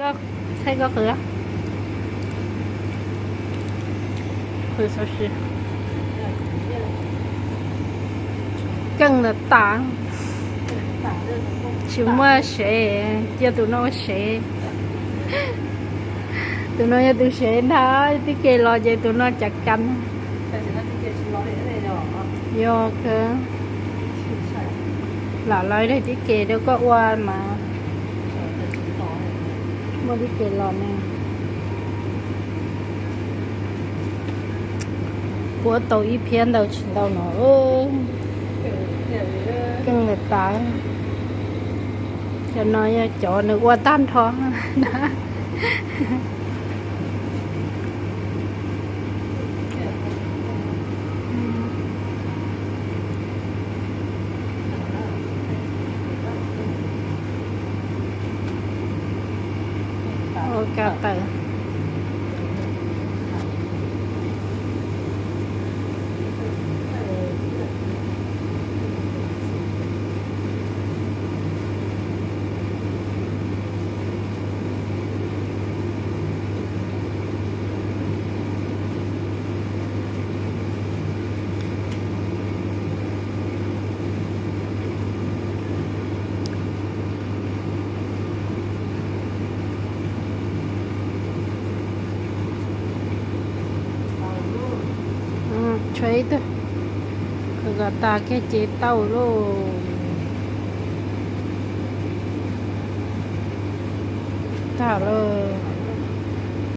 Thaij koj qhwv, qhwv xov si. Keej ntawm tas, tsis muaj sev, cia tus no ua sev. Tus no yog tus sev ntag, tib ke los ces tus no cav kas. Yog kawg, lam lawv daim tib ke rau koj ua mas. Muaj tib ke los ne. Puab tau ib phiab ntau tsis ntau no. Keej ntawm tas. Cov no yog cov nws ua tag nrho. Ua ka tawm. Tshuav ib tug, kom tas kiag ces tau lauj. Tag lauj.